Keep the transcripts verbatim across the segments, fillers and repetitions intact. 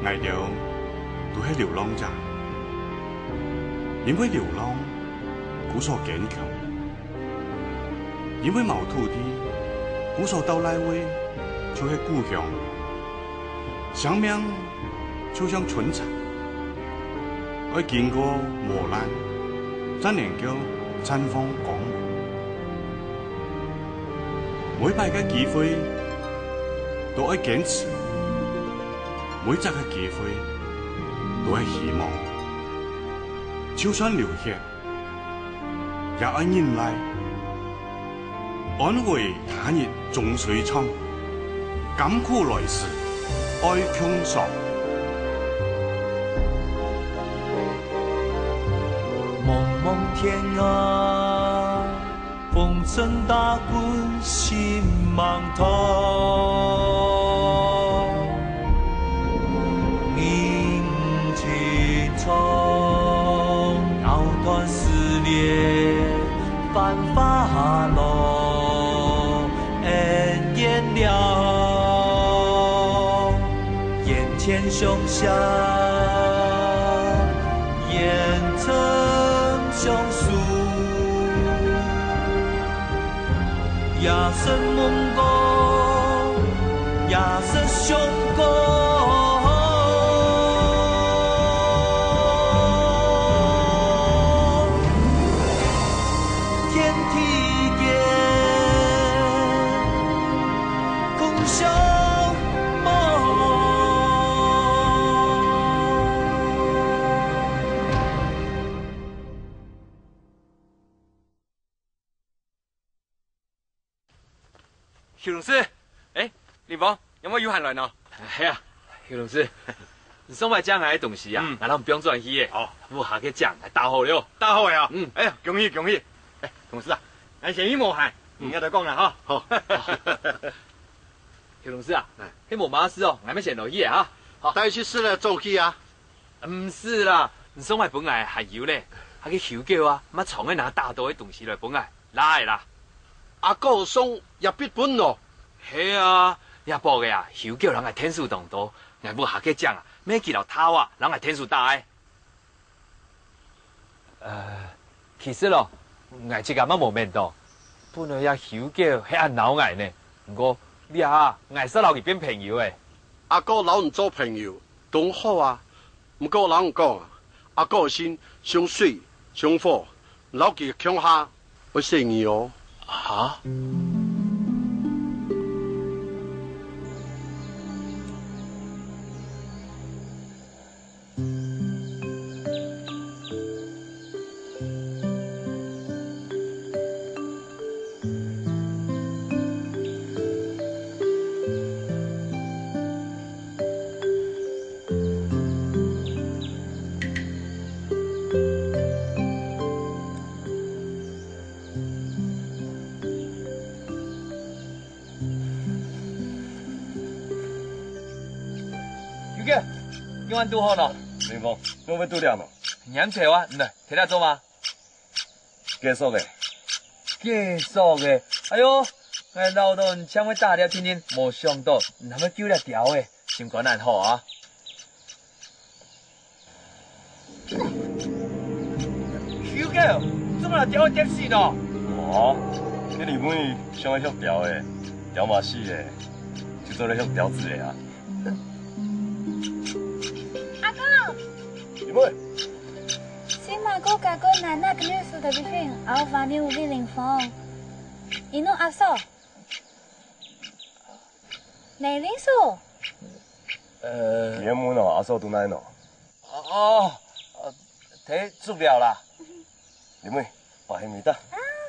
𠊎兜都係流浪者，因為流浪，故所堅強；因為無土地，故所到哪位就係故鄉。生命就像春蠶，愛經過磨難，正能夠綻放光芒。每擺个機會都愛堅持，每隻个機會都係希望。就算流血，也愛忍耐。安慰他日終須唱，甘苦來時愛共嘗。濛濛天涯， 風塵打滾心茫茫。人情長，藕斷絲連繁華落，恩怨了。 眼前雄翔，煙塵相诉。夜深夢光，夜深相光。 天地间，共相望。邱老師，哎，林峰，仰會有閒來呢？係啊，邱老師，你上擺借𠊎个東西啊，嗯。𠊎摎你放轉去个。哦。屋下个井，𠊎打好了。打好个啊？嗯。哎呀，恭喜恭喜！哎，同事啊，𠊎先去無閒，嗯。你愛再講啦哈。好。邱老師啊，哎。係無麼事哦，𠊎乜先落去个哈。好。帶去食了走去啊。 毋使啦，你上擺分𠊎還有咧，該个邱狗啊，乜常會拿打到个東西來分𠊎，來啦。阿哥送這筆分哦。係啊，這駁仔啊，邱狗摎𠊎𢯭手當多，𠊎屋下个井啊，乜佢摎大仔摎𠊎𢯭手打个。呃，其實咯，𠊎自家乜無愐到，本來這邱狗係恁惱𠊎呢，毋過這下𠊎煞摎佢變朋友了。阿哥摎你做朋友，當好啊！ 毋過摎你講啊，阿哥个心像水、像火，摎佢共下，會死你哦。哈？ 邱狗，你仰會堵好呢？林峰，仰會堵了呢？你恁愁啊，來，在這做麼个？ 結束个。結束个？哎喲，𠊎恅著你淨會打獵天天，無想著你還會救這鳥仔，心肝恁好啊！邱狗，做麼个鳥仔跌死呢？哦，該林妹想愛畜鳥仔，鳥嘛死了，就做得畜鳥子了啊！阿哥！林妹！ Si Mako kako nana kenu su tabihin, au vaniu li lingfong. Inu aso? Nei lingsu? 呃，你个門哦，阿嫂都哪呢？哦，呃，忒足了啦。你妹，把黑米大。啊，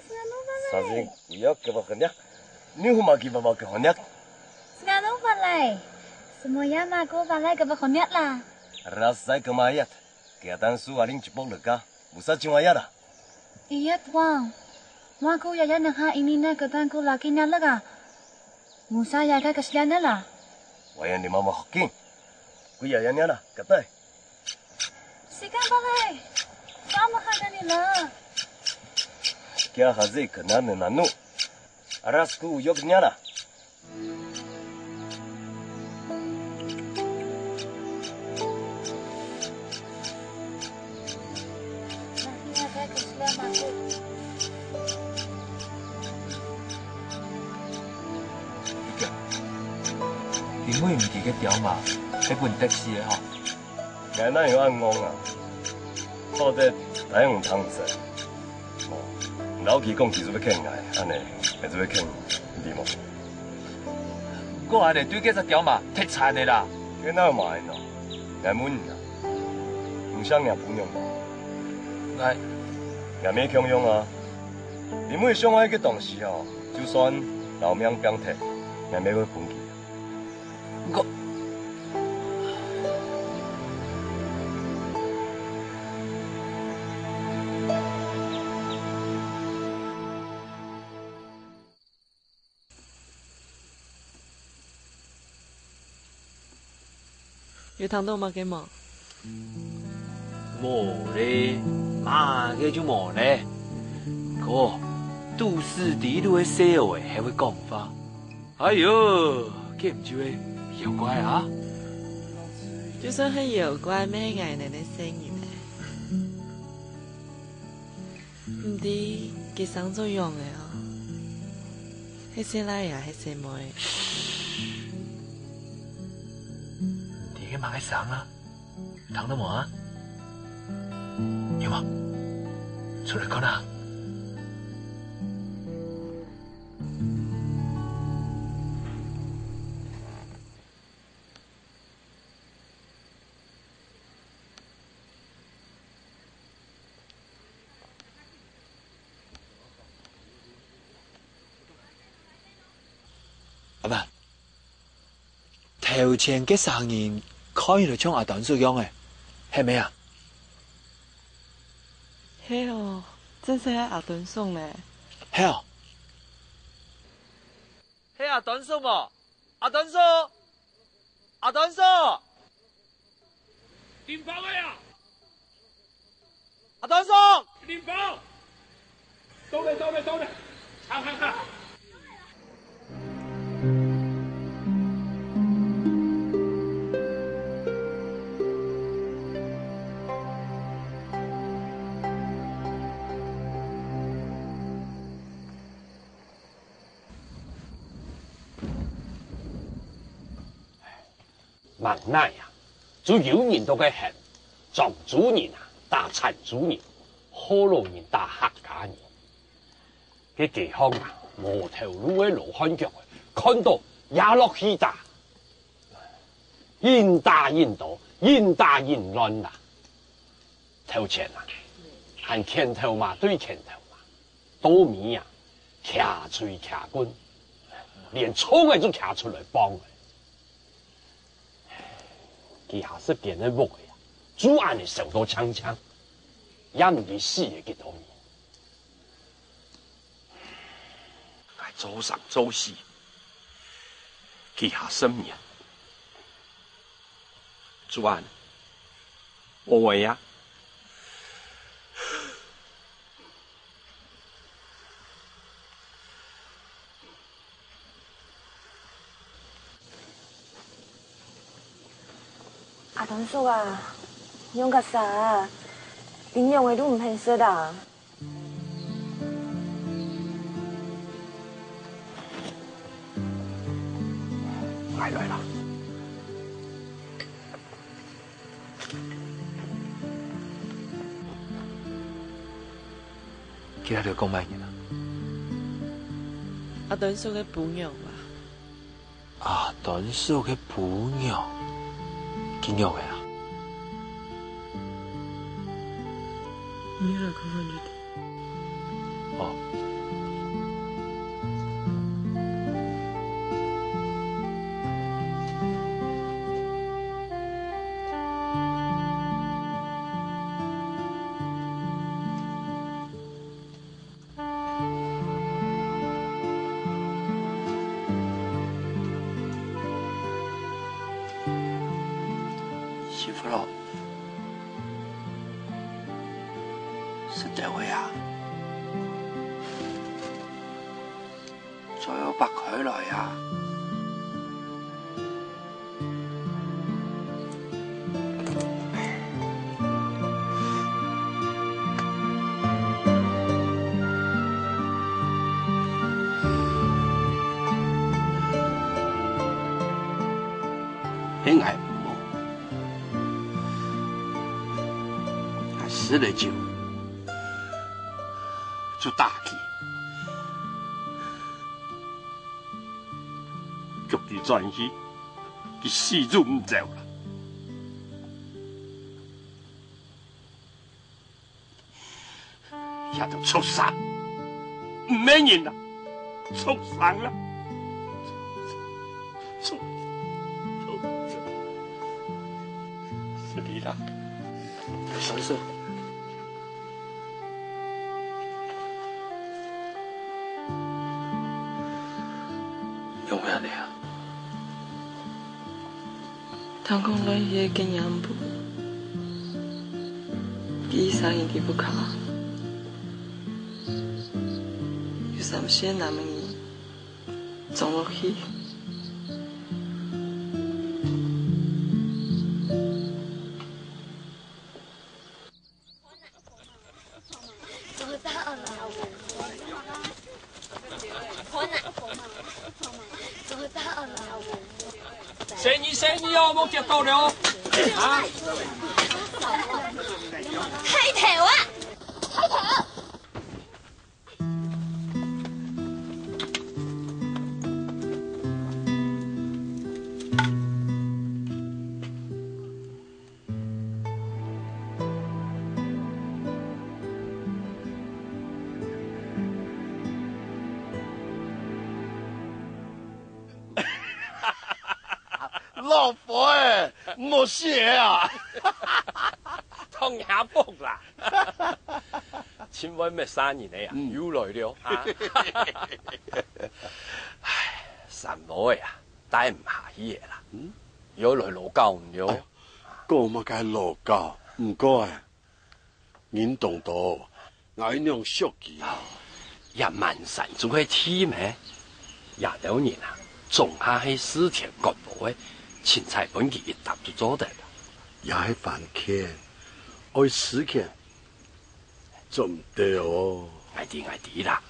是啊，弄翻了。Sa sing kuya kaba kanya. Ni huma kiba ba kanya. Singano balay. Semuanya mako balay kaba kanya la. Rasay kemayat. Kiatan su aling cipok leka, musa cingwaya la. Iyat wang, mako yaya nengha ini na ketan ko laki na leka. Musa yaka kasiyan na la. Wayan di mama hoking. Ku yaya niya la, katay. Sikan balay, sama haka nila. Kaya hazi kena nenanu. Aras ku yok niya la. 因為毋知該鳥嫲係分得死个吼。𠊎哪有恁戇啊？好得大家毋通毋識。哦，你摎佢講佢就會譴𠊎，恁呢，𠊎就會譴你，你知無？毋過恁呢對該隻鳥嫲忒慘个啦。該哪有麼个呢？𠊎問你啊，你想若餔娘無？𠊎，𠊎乜共樣啊。你每想愛个東西哦，就算摎命拚忒，𠊎乜會分佢。 有聽著麼个無？無咧，麼个就無咧。哥，肚屎底肚个細人仔還會講話。 哎喲，該毋就係妖怪啊？就算係妖怪，乜係𠊎等个細人仔。毋知佢生做仰仔哦，係細賴也係細妹。你个麼个聲啊？聽著無啊？有無？出來看啊！ 阿爸，頭前該儕人看起來像阿端叔樣仔，係無啊？係哦，正係阿端叔呢。係哦。 係阿端叔無？阿端叔！阿端叔！林芳仔啊！阿端叔！林芳！到咧，到咧，到咧！行，行，行！ 孟買啊，就有人在該喊，漳州人啊，打泉州人，學老人打客家人。該街項啊，無頭路个羅漢腳，看著也落去打。 緊打緊多，緊打緊亂啦。頭前啊，還拳頭嫲對拳頭嫲，到尾啊，擎錘擎棍，連銃仔都擎出來摃咧。佢下十間个屋仔啊，就恁呢燒到淨淨，也毋知死个幾多人。 𠊎做生做死，幾下十年，做恁無為啊！阿端叔啊，仰結煞啊？恁樣个都毋肯食啊？ 來，來啦。佢兜講麼人啊？阿端叔个餔娘啊。 阿端叔个餔娘，佢仰仔啊？你來看看就知。哦。媳婦咯，食兜仔啊，嘴巴擘開來啊！係𠊎毋好，𠊎食了酒就打佢，逐佢轉去，佢死都毋走啦。 這兜畜生，毋係人啊，畜生啊！畜，畜，畜，失禮啦。三叔。仰會恁呢啊？ 聽講來去个今暗晡，佢一儕人在屋下，有三四个男人撞落去。 細義，細義哦，莫跌倒了哦！啊！大頭啊！大頭！ 老婆欸，莫死啊！當然服啦！千萬莫殺人个啊，嗯。又來了啊！唉，三毛个啊， 待毋下去个啦，嗯？又來勞搞你哦。哎喲，講麼个勞搞？毋過啊，人當多，𠊎愛仰惜佢啊？這滿山總係地咩？這兜人啊，總下係事前割毛个，凊彩分佢一搭就做得啦。這係番梘，愛時間 做毋得哦。𠊎知，𠊎知啦，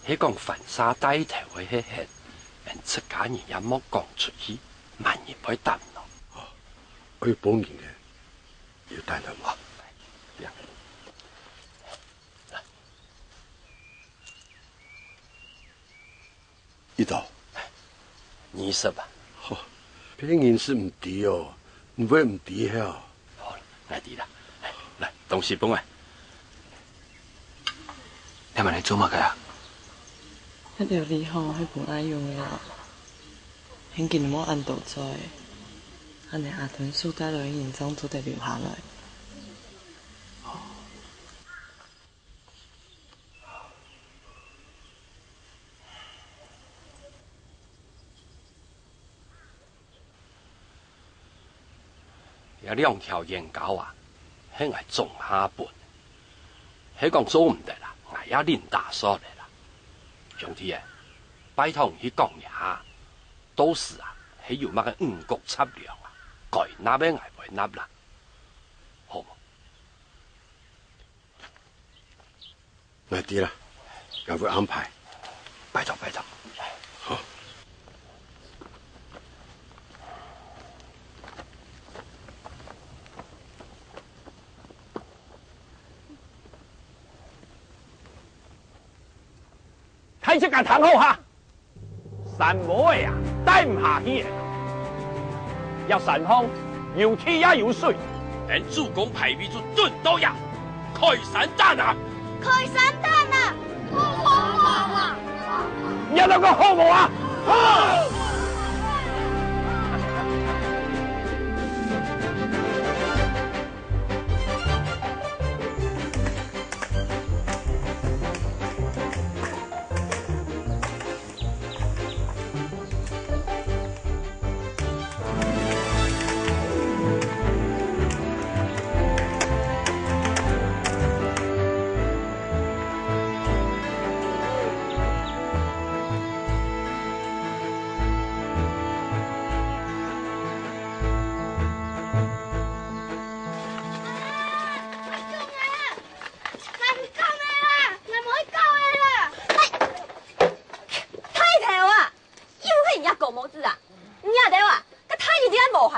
係講番社帶頭个係𠊎，𠊎自家人也莫講出去，萬一會擔咯。哦，愛幫人个，有擔當無？哦，來，來。 一刀。二十啊。吼，別人係毋知哦，你會毋知係哦。好，𠊎知啦。來，東西分𠊎。你買來做麼个啊？這兜梨吼，係分阿勇个啦。現今無恁多做，恁呢阿吞手帶來个人正做得留下來。 這兩條菸膏啊，係𠊎總下分，係講做毋得啦，𠊎也另打算个啦。兄弟欸，拜託你去講一下，到時啊，係有麼个五穀雜糧啊，該納个𠊎會納啦，好無？ 𠊎知啦，𠊎會安排。拜託，拜託。好。大自家聽好哈！ 山毛仔啊，帶毋下去了。這山項有地也有水，等主公牌位就準到呀！開山打啊！開山打啊！你兩個好無啊？好！大頭啊！又係你个高毛子啊！你這兜啊，該大一點無閒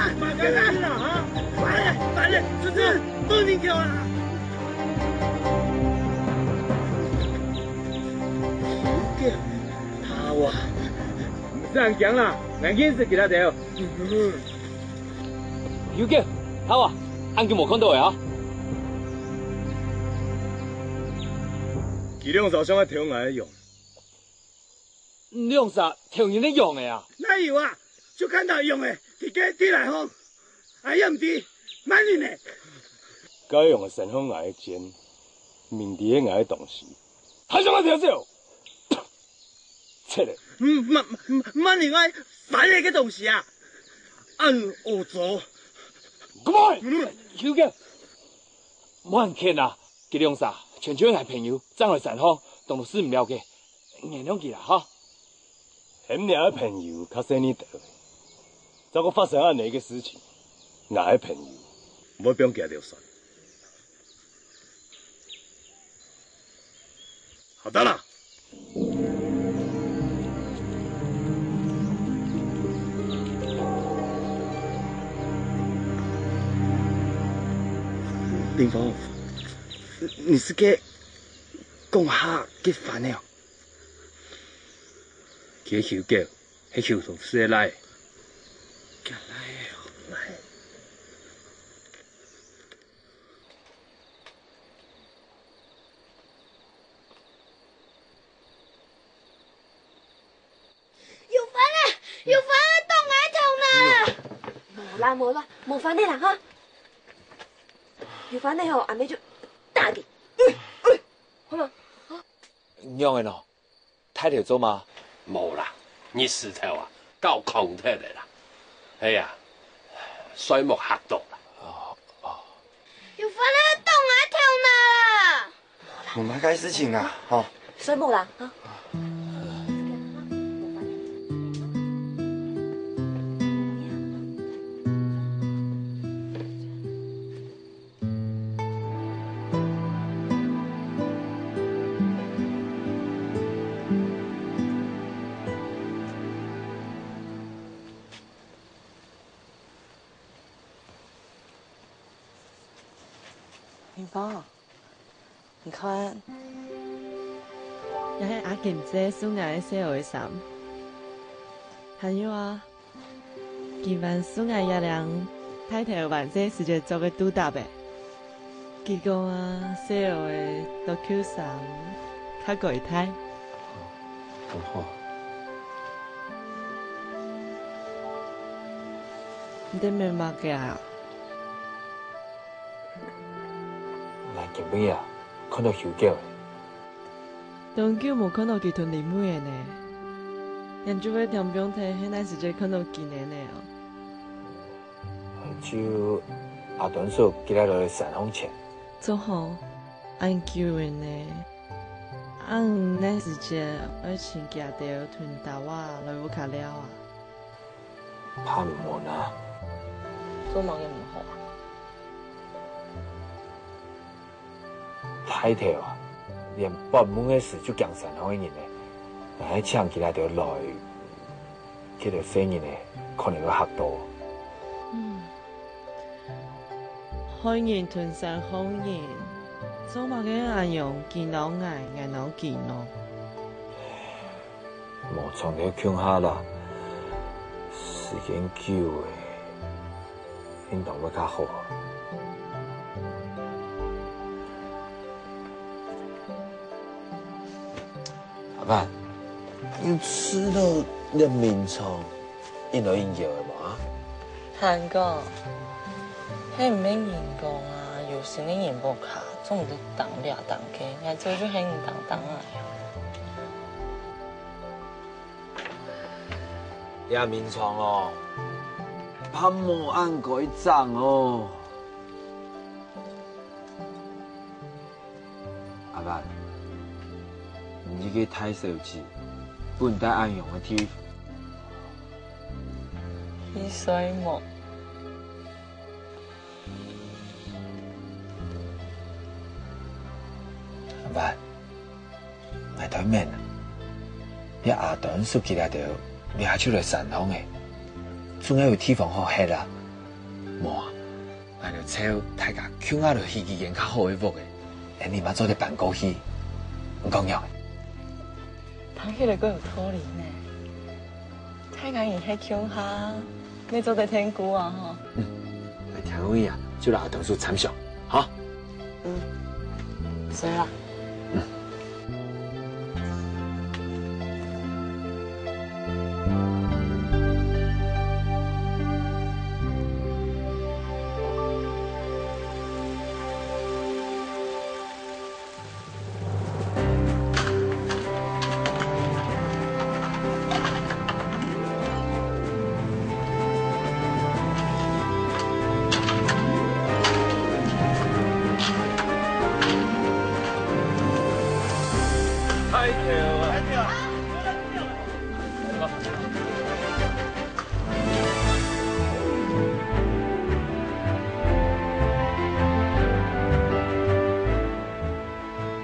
啊，馬哥啊，啊，快咧，快咧，出去，放人走啊！好啊，毋使恁驚啦，𠊎認識佢兜。有个，好啊，恁久無看到个啊。佢兩儕想愛偷𠊎个羊。 兩儕偷人个羊仔啊？哪有啊？就看到羊仔，直接追來吼。哎呀，毋知，慢人呢。該羊仔伸向𠊎个肩，明知係𠊎个東西，還想愛偷走？切咧。嗯，慢，慢，慢點，哎，煩了个東西啊！恁惡做。Come on，休假。莫恁譴啊，佢兩儕全全係朋友，正來山項，當做事毋了解，原諒佢啦哈。 喊若个朋友較細義兜，再過發生恁樣个事情，𠊎个朋友毋會放佢兜算。好，得啦。林峰，你係該講下結婚了哦？ 佢个舅舅，係舅同事个倈仔。佢倈仔哦，倈仔。有番仔，有番仔擋𠊎頭啦！無啦，無啦，無番仔啦哈。有番仔吼，阿姆就打你。嗯，嗯，好了。仰仔呢？ 大頭做麼？無啦，日時頭啊，搞空忒了啦。哎呀，睡目嚇到啦。哦，哦。有番仔擋𠊎頭啦！無麼个事情啊，吼。睡目啦，哈。明芳，你看，這係阿金姊送𠊎个細妹个衫。還有啊， 佢還送𠊎這領大頭還細時節著个肚搭仔。佢講啊，細妹仔著舊衫較該戴。真好。你在愐麼个啊？𠊎今晡日啊，看到舅舅仔。 當久無看到佢同林妹仔呢，𠊎就會聽放忒係哪時節看到佢等呢哦。就阿端叔佢等來山項前。正好，恁久了呢，恁哪時節愛請佢兜同大家來屋下尞啊？怕毋好啊？做麼个毋好啊？ 大頭啊，連發夢个時就驚山項个人呢，𠊎係請佢等來，佢兜細人呢，可能會嚇到。嗯，害人同山項人，做麼个恁樣佢惱𠊎，𠊎惱佢呢？ 無長透共下啦，時間久了，應當會較好。阿爸，你知道這眠床 應該應該个嘛。還講，係毋係人講啊，有身个人屋下，總毋得當這當該，𠊎早就喊你當當啊。這眠床哦，怕無恁該整哦。 阿爸，你个大小姐，分你戴恁樣个地方。去睡目。阿爸，𠊎斷面啊！這阿端叔佢兜這下就來山項了，總愛有地方好歇啊！無啊， 𠊎兜湊大家共下來起一間較好个屋仔，恁樣嘛做得搬過去，你講仰仔？聽起來蓋有道理呢。大家人歇共下，乜做得𢯭牯啊吼。嗯，𠊎聽有影啊，就摎阿端叔參詳，哈。 嗯，睡啦。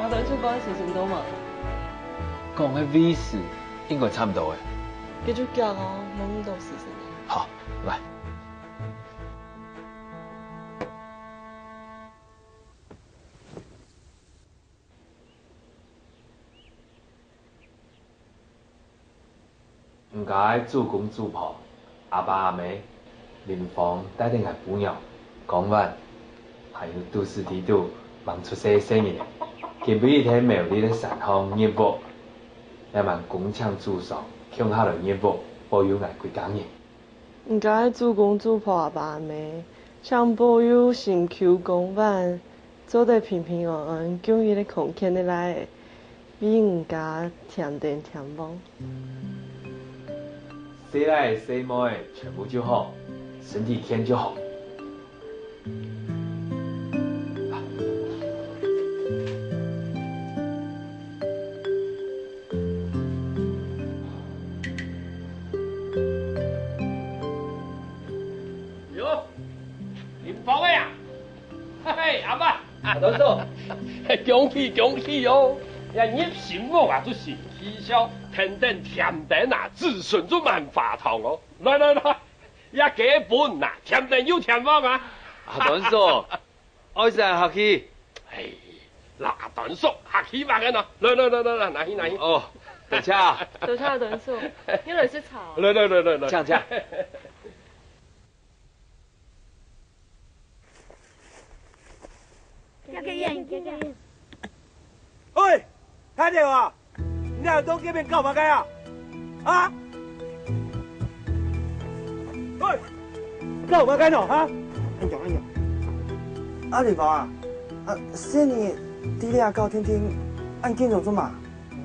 阿短叔講个時辰到無？講个位置應該差毋多个。該就遽哦，無恁多時辰。好，來。 𠊎个祖公祖婆、阿爸阿姆、林芳帶等𠊎餔娘、江灣，還有肚屎裡肚吂出世个細人仔，今晡日在苗栗个山項入屋，這滿恭請祖上共下來入屋，保佑𠊎歸家人。 你个祖公祖婆阿爸阿姆，請保佑新舊江灣，做得平平安安，降一個康健个倈仔，為你家添丁添旺。細倈仔細妹仔全部就好，身體健就好。 喲，林芳仔啊！嘿嘿，阿爸，阿短叔，恭喜恭喜哦！這入新屋啊，就新氣象，添丁添丁啊，子孫就滿華堂哦！來來來，這雞分啊，添丁又添旺啊！阿短叔， 愛先客氣。哎，摎阿短叔客氣麼个呢？來來來來來，拿去拿去。哦，多謝。多謝阿短叔，你來食茶。來來來來來。請請。喂，大鳥啊！ 你兩个到該片搞麼个啊？啊？喂，搞麼个喏，哈？恁樣，恁樣。阿里巴啊，啊，細人在這搞定定，恁緊張做麼？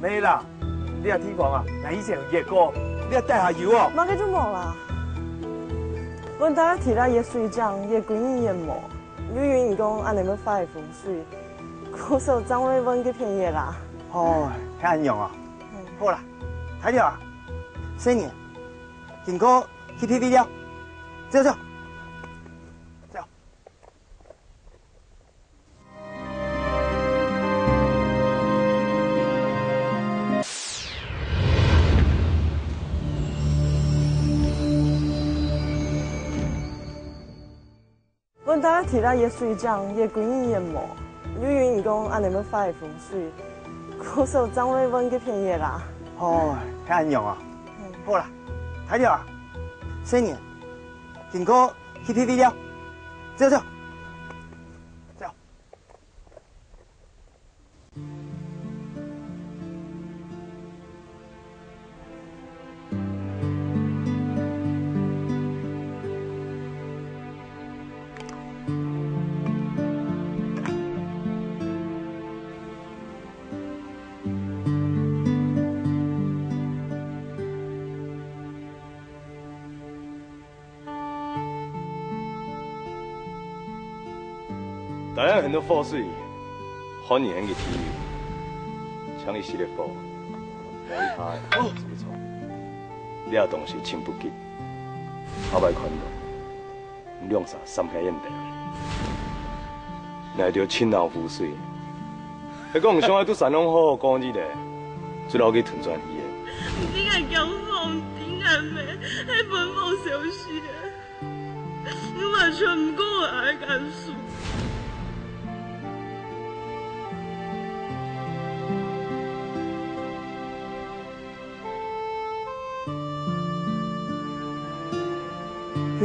毋係啦，這地方啊，𠊎以前有熱過，這底下有哦。麼个就無啦。問大家提來熱水井，熱幾日也無。 又有人講恁呢會壞風水，故所正會問該片仔啦。哦，係恁樣哦。嗯。好啦，大鳥啊，細人，經過去避避尞，走走，走。 問大家提來熱水井，熱幾日也無。又有人講恁呢會壞風水，故所正會問該片仔啦。哦，係恁樣哦。嗯。好啦，大鳥啊，細人，經過去避避尞，走走，走。 大家很多風水，好人很个地位，像你洗了火，我一下子不錯。這東西清不潔，後擺看到，兩三三个煙頭，那就清腦污水。 係講想愛在山上好好過日仔，就摎佢吞轉去个。你敢講放定係無？係分我消息个，你完全毋顧𠊎个感受。 哎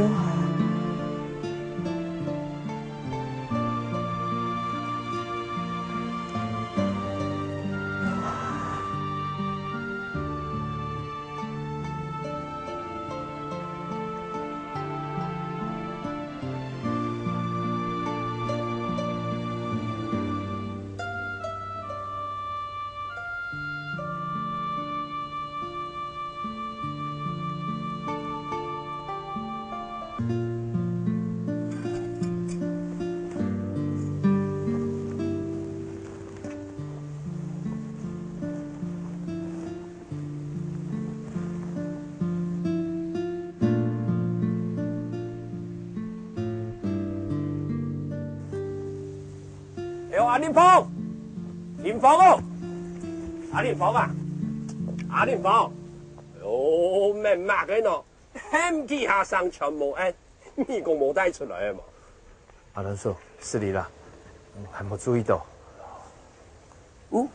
喲，阿林峰，林芳哦，阿林芳啊，阿林芳，哦，乜麼个喏，喊幾下聲全無應，你講無帶出來个嘛？阿倫叔，失禮啦，還無注意到。嗯，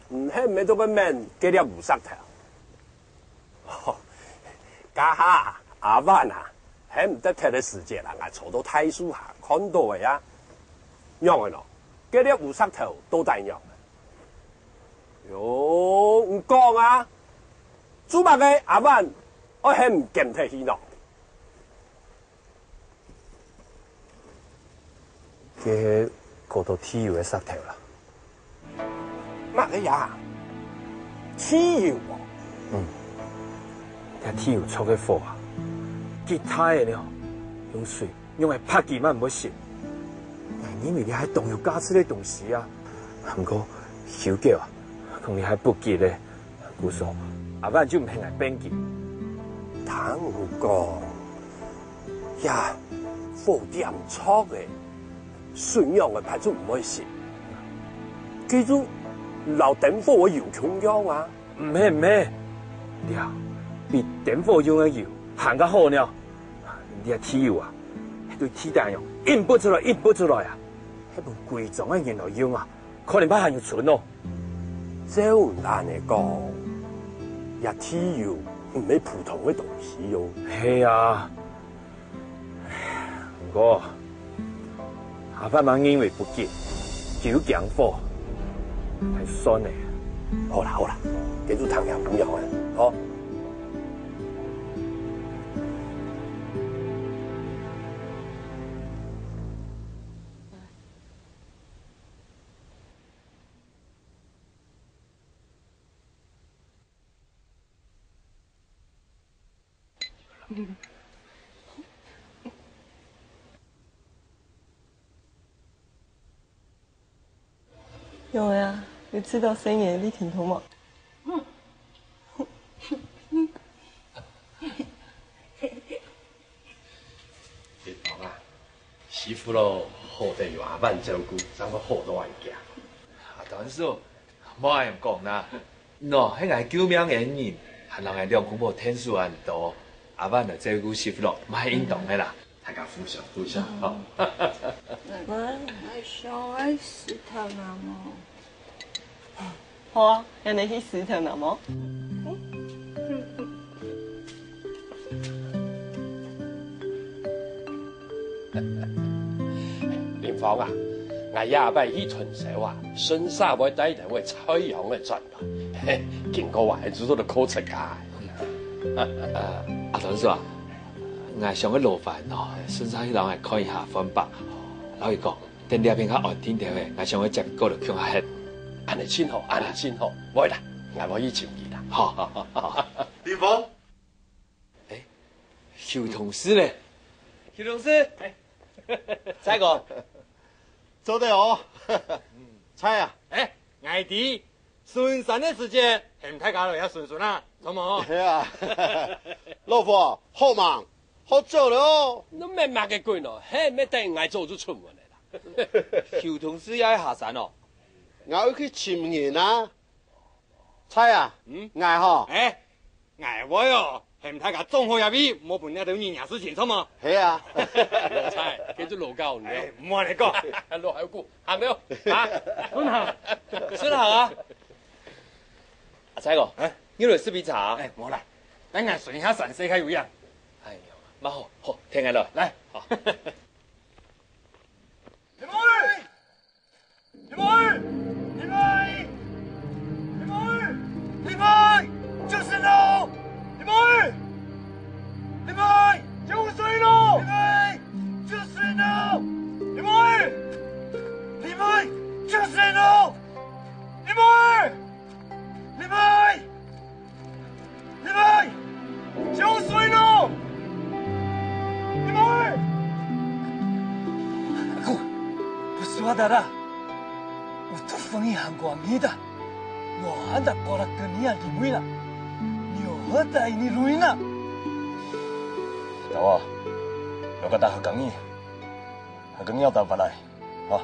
你喊乜都个面，該粒烏石頭。 家下阿萬啊，喊毋得忒个時節啊，𠊎坐到大樹下看到个啊。仰仔喏，該粒烏石頭到底仰仔？喲，你講啊，做麼个阿萬愛喊毋敢忒去喏？ 該係過多地油个石頭啦。麼个呀？地油哦？嗯，這地油著个火啊，幾大个呢，用水用來拍佢乜毋會熄。𠊎認為這係當有價值个東西啊。毋過，修狗啊，講你還不吉咧。 故所，阿萬就毋肯𠊎分佢。聽你講，呀，火點著个，水仰仔拍就毋會熄。佢就摎燈火个油共樣啊。毋係，毋係，這比燈火用个油還較好呢。這地油啊，係對地底用，引拔出來，引拔出來啊，係分歸莊个人來用啊，看你怕還有存哦。 照你恁仔講，這地油毋係普通个東西喲。係啊，毋過，阿萬嘛認為不吉，佢又驚火，還算了。好啦，好啦，該就聽阿姑娘个，吼。 有呀，你知道生日你聽懂無？林芳啊，媳婦咯，好得有阿萬照顧，正會好到恁樣。啊，當然係哦， 莫恁樣講啦，喏，係𠊎救命恩人，還摎𠊎兩公婆𢯭手恁多，阿萬來照顧媳婦咯，嘛係應當个啦。大家互相互相，吼。𠊎，𠊎想愛石頭拿無？好啊，𠊎等去石頭拿無？ 林芳啊，𠊎這擺去春燒啊，順續會帶兜仔菜秧仔轉來。嘿，經過還係做得靠自家。啊，阿傳叔啊，𠊎想个勞煩哦，順續去摎𠊎看一下飯包。摎佢講，等這片較安定兜仔，𠊎想愛接佢過來共下歇。恁仔盡好，恁仔盡好。會啦，𠊎會去尋佢啦。好，好，好。林芳， 欸，邱同事呢？邱同事，欸，蔡哥，做得哦。蔡啊，欸，𠊎知，巡山个時節，喊大家來這巡巡啊，著無？係啊，老虎，好忙，好早了哦。你乜麼个鬼喏，係乜等𠊎早就出門了啦。邱同事也愛下山哦？𠊎愛去尋人啊。蔡啊，嗯？𠊎吼，欸， 𠊎會哦，喊大家總好一位，莫分這兜人惹事情，著無？係啊。老蔡，這就老狗呢。欸，毋好恁樣講。老狗，行了，啊？順行，順行啊！阿蔡哥，欸？你來食杯茶啊？欸，無啦，等𠊎巡一下山勢較有影。哎喲，蠻好，好，停下來。來。好。 林妹！林妹！林妹！林妹！林妹！救神哦！林妹！林妹！救水咯！林妹！救神哦！林妹！林妹！救神哦！林妹！林妹！ 林妹，救水咯！林妹！Aku, bersuara darah. Utuh fengi hangguang ngida. Muhan tak korak kenia di muila. Nyoho ta ini ruina. Tawa, lo kata hakangi. Hakangi ta balai. Ha.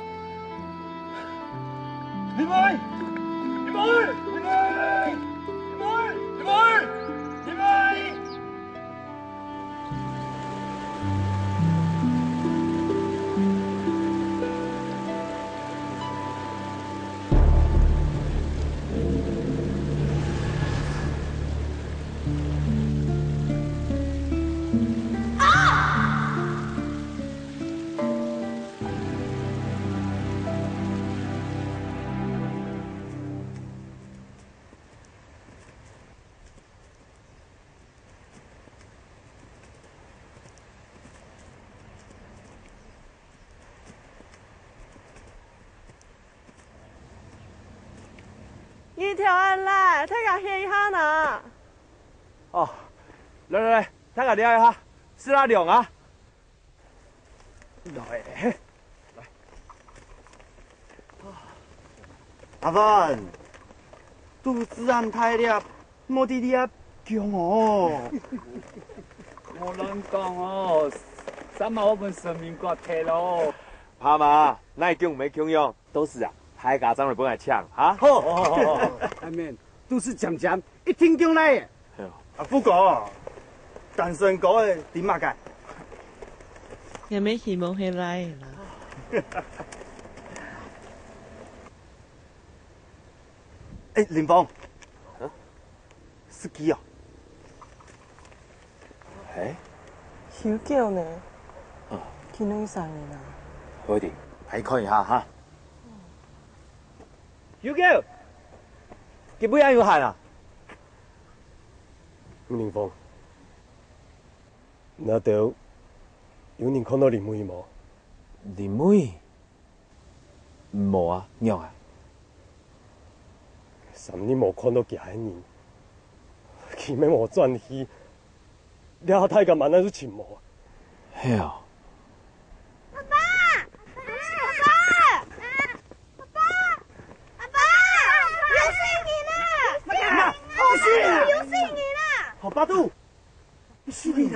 你妹！你妹！你妹！你妹！你妹！你妹！日頭恁辣，大家歇一下吶。哦，來來來，大家尞一下，試下涼啊！來，來。阿文，肚屎恁大粒， 無知你啊，強哦！無亂講哦，三毛分神明割忒咯。怕嘛，哪會強毋係強樣？到時啊，大家正來分𠊎請，哈？好，好，好，好，好。阿明，肚屎尖尖，一定強來个。哎喲，啊，不過，單身哥个頂麼个？𠊎乜希望係倈仔啦。哎，林峰，啊？ 司機哦。哎？有狗呢？啊。佢兩儕人啊？好的，來看一下哈。有狗，佢尾仔有汗啊？林峰，那兜有人看到林妹無？林妹？ 無啊，仰啊？三日無看到厥个人，佢乜無轉去，這下大家嘛哪就尋無啊？係哦。阿爸！阿爸！阿爸！阿爸！有死人啊！有死人啊！好，巴肚，有死人啊！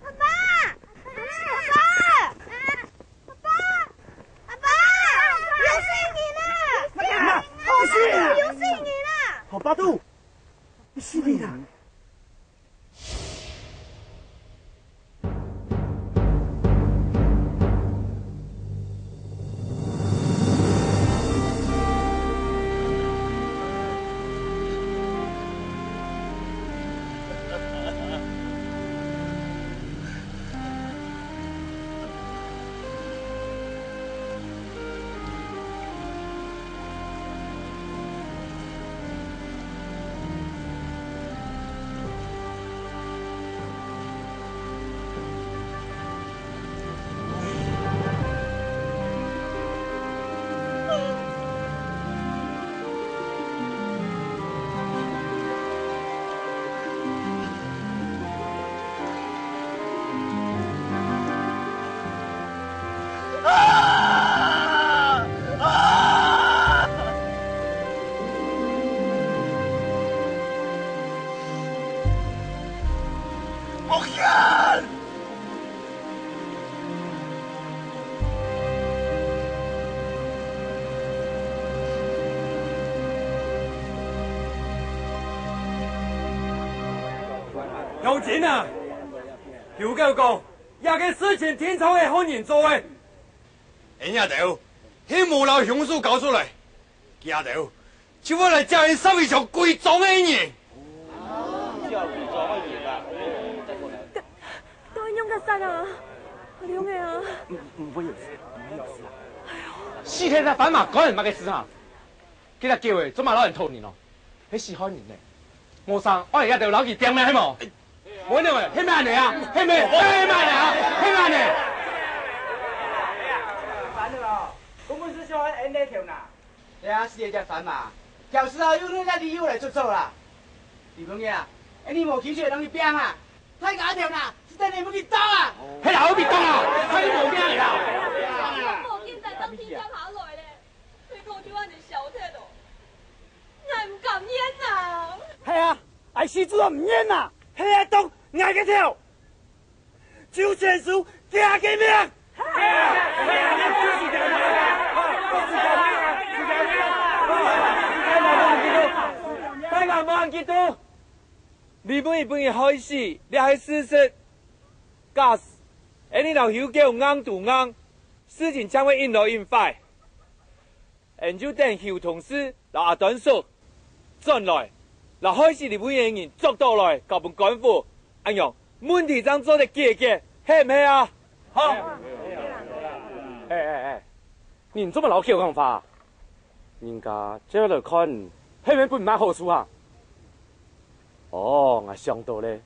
阿爸！阿爸！阿爸！阿爸！有死人啊！有死人啊！好，巴肚，有死人啊！ 啊！啊！莫看！ 鄉親啊，有狗講，這个事情定著係好人做个。𠊎兜係無摎兇手交出來，佢兜 就會來接𠊎十位像歸莊个人。到底仰結煞啊？好樣个啊！毋，毋會有事，毋會有事啊。死忒隻番嫲關你麼个事哈？佢兜狗仔做麼摎人討人哦？係死害人呢！無成，愛這兜摎佢拚命係無？無呢喂，係毋係恁呢啊？係毋係？係毋係恁呢啊？係毋係恁呢？番仔哦，根本係想愛𫣆兜頭那。 這下死忒隻番嫲，搞事啊，用這个理由來出錯啦。李朋友啊，𫣆俚無興趣同你拚啊，大家頭那，係等你分佢打啊！係啦，好比打啊，看你無命个啦！無見得當天降下來咧，死豬都毋認啊！係啊，當𠊎个頭！周全書，佢个命！大家莫恁激動，你本已分人害死，這係事實。假使𠊎俚摎邱狗硬堵硬，事情正會緊來緊壞。 𫣆就等邱同事摎阿端叔轉來，摎害死李文源个人捉倒來，交分官府，恁樣問題正做得解決，係毋係啊？好。哎哎哎，你做麼摎狗講話？人家正來看，係毋係分你麼好處啊？哦，𠊎想到咧，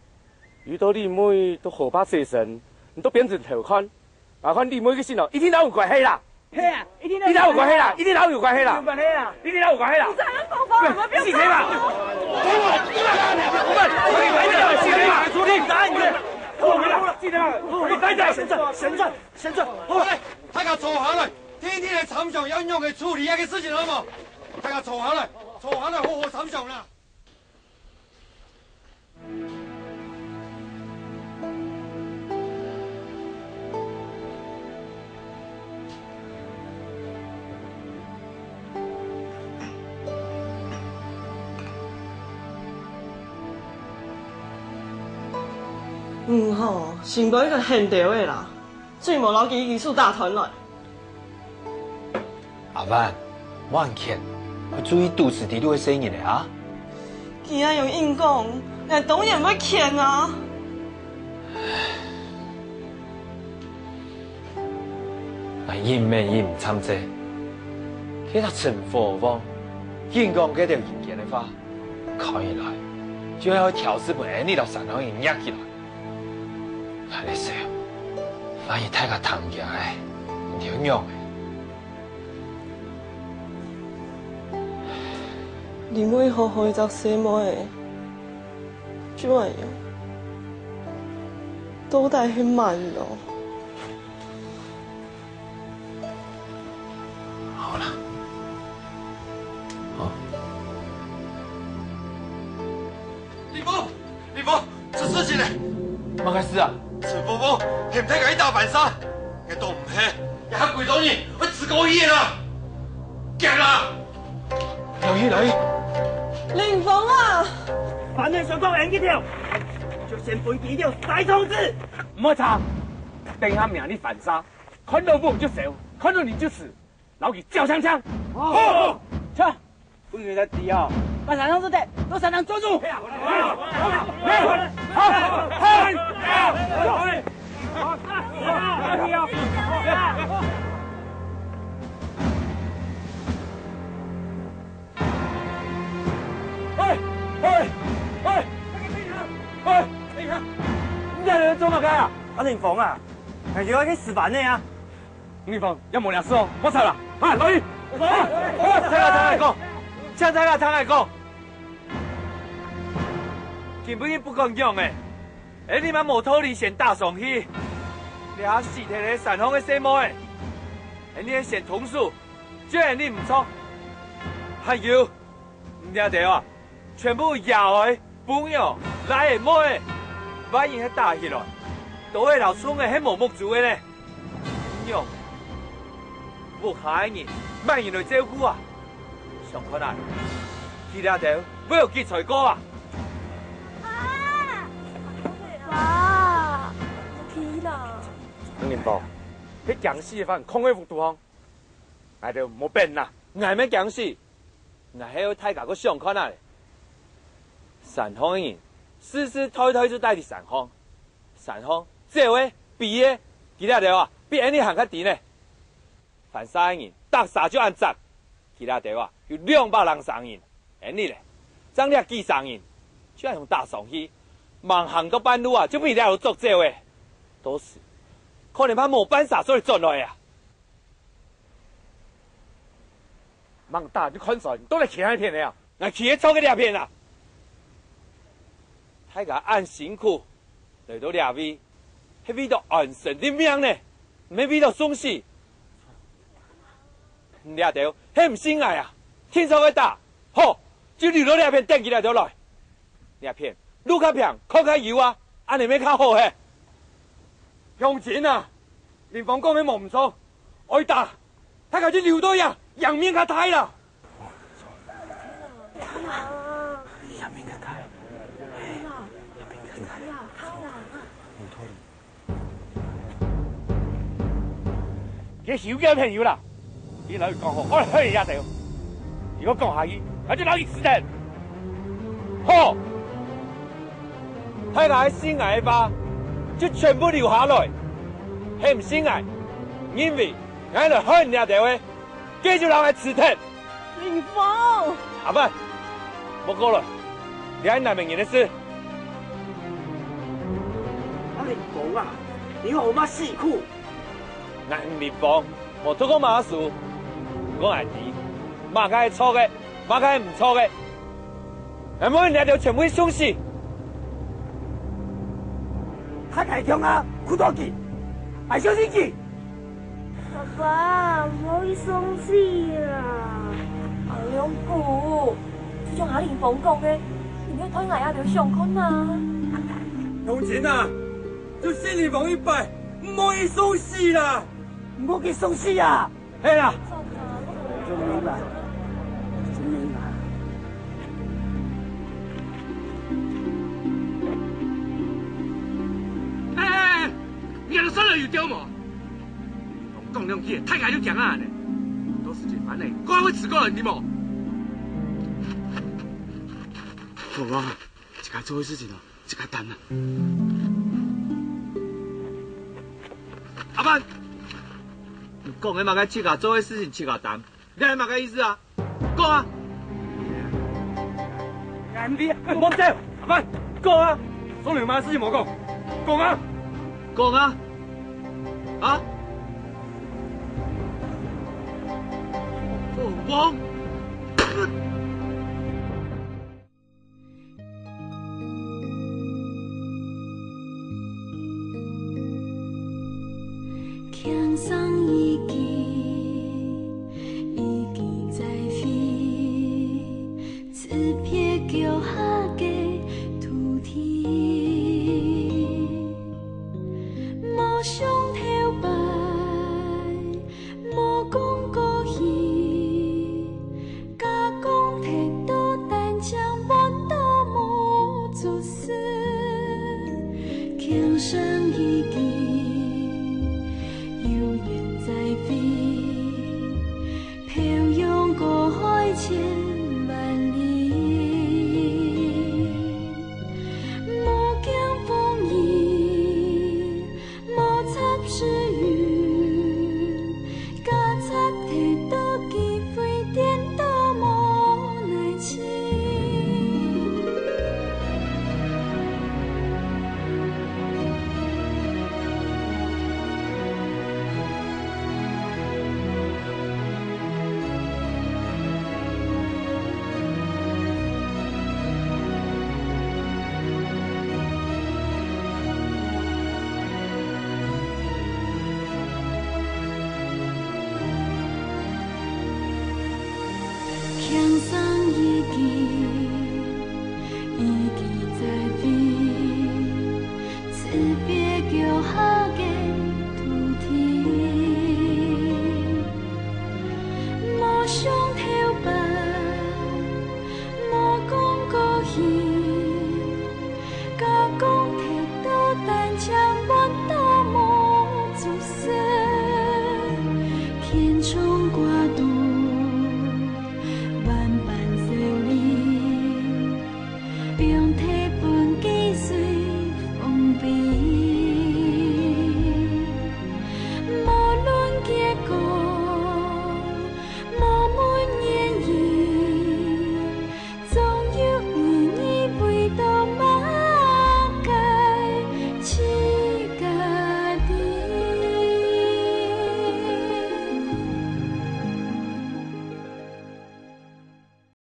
有兜姊妹都好怕洗身，你都變成偷看， 𠊎看姊妹个心哦，一定摎你有關係啦！係啊，一定摎你有關係啦！一定摎你有關係啦！有關係啦！一定摎你有關係啦！你這樣講法，我們不要死刑啊！我們，我們，死刑啊！你打你的，我們，死刑啊！你打你的，旋轉，旋轉，旋轉，好了，大家坐下來，聽聽來參詳要仰般處理這個事情，好無？大家坐下來，坐下來，好好參詳啦。 嗯吼，先講一個現兜个啦，最無摎佢一手打斷來。 阿萬，莫恁譴，愛注意肚屎底肚个細人仔啊！佢恁樣硬講，𠊎當然會譴啊！𠊎忍乜忍毋悽濟，該隻陳火旺，緊講該兜人間个話，看起來，就係愛挑事分𫣆俚摎山項人捏起來。 𠊎來笑，萬一大家聽見咧，你兜仰仔？你為好好一隻細妹仔，就恁樣，到底係麼人哦？ 好啦，好。林峰，林峰，出事情咧！麼个事啊？陳火旺，喊大家去打番社，𠊎當毋係，這下歸莊人會知過去个啦！行啦！來去，來去！林峰啊！番仔想講𫣆一條，就先分佢一條塞通知。毋好吵，等下命你番社，看到武就燒，看到人就死。 摎佢照淨淨。好，好，好。去，分佢兜知哦，把山上做得，都山上做主。哎，哎，哎，哎，哎，你在這做麼个啊？阿林峰啊，𠊎就愛去值班呢啊！ 林峰，也無這事哦，莫吵啦，快落去！請大家聽𠊎講，請大家聽𠊎講。今晡日不管仰仔，𫣆俚嘛無道理先打上去。這下死忒个山項个細妹仔，𫣆俚先動手，就𫣆俚毋著。還有，你這兜啊， 全部爺哀、餔娘、倈仔、妹仔，萬一係打起來，都係摎蟲仔係無目珠个呢。仰，屋下个人，麼人來照顧啊？想看啊，佢這兜會有幾衰過啊？爸，爸，起來。林峰，該驚死个犯，囥在屋肚項，𠊎兜無變啦。𠊎乜驚死！ 𠊎係愛大家過想看啊咧。山項个人，世世代代就戴在山項。山項，走个、飛个，佢這兜啊，比𫣆俚還較低呢。番社个人，逐儕就恁雜，佢這兜啊，有兩百零儕人，𫣆俚咧，正這幾儕人，就恁樣打上去，吂行到半路啊，就分這兜捉走咧。到時，可能還無半儕做得轉來啊！ 吂打就看衰，你到底企哪片个啊？𠊎企在著个這片啊！大家恁辛苦來到這位，係為著安身立命呢，毋係為著送死。你這兜係毋信𠊎啊？定著愛打，好，就留到這片等佢這兜來。這片路較平，看較有啊，恁呢乜較好嘿。鄉親啊，林芳講个無毋著，愛打，大家就留到這，贏面較大啦。贏面較大，贏面較大。 佢係有交朋友啦，你摎佢講好，愛害人家兜。如果講下去，𠊎就摎佢辭退。好，大家愛信𠊎个話，就全部留下來；係毋信𠊎，因為𠊎來害人家兜个，該就摎𠊎辭退。 林芳！阿伯，莫過來，這係難為人个事。阿林芳啊，你好麼辛苦！𠊎林芳，無讀過麼个書，毋過𠊎知，麼个係著个，麼个係毋著个。𠊎無恁樣就全部送死。大家共下，苦到佢，愛相信佢。 阿爸，毋好去送死啦！阿良哥，就像阿林芳講个，你愛代𠊎也愛想看啊！鄉親啊，就信林芳一擺，毋好去送死啦！毋好去送死啊！係啦！救命啊！救命啊！哎哎哎，你看這算了有丟無？ 講兩句，大家就驚啊呢！到時節反正，我會自個人的無？好啊，自家做个事情啊，自家擔啊。阿伯，你講个麼个自家做个事情自家擔，你係麼个意思啊？ 講啊！𠊎毋知，莫走！阿伯，講啊！送你麼个事情無講？講啊！講啊！啊？好，講！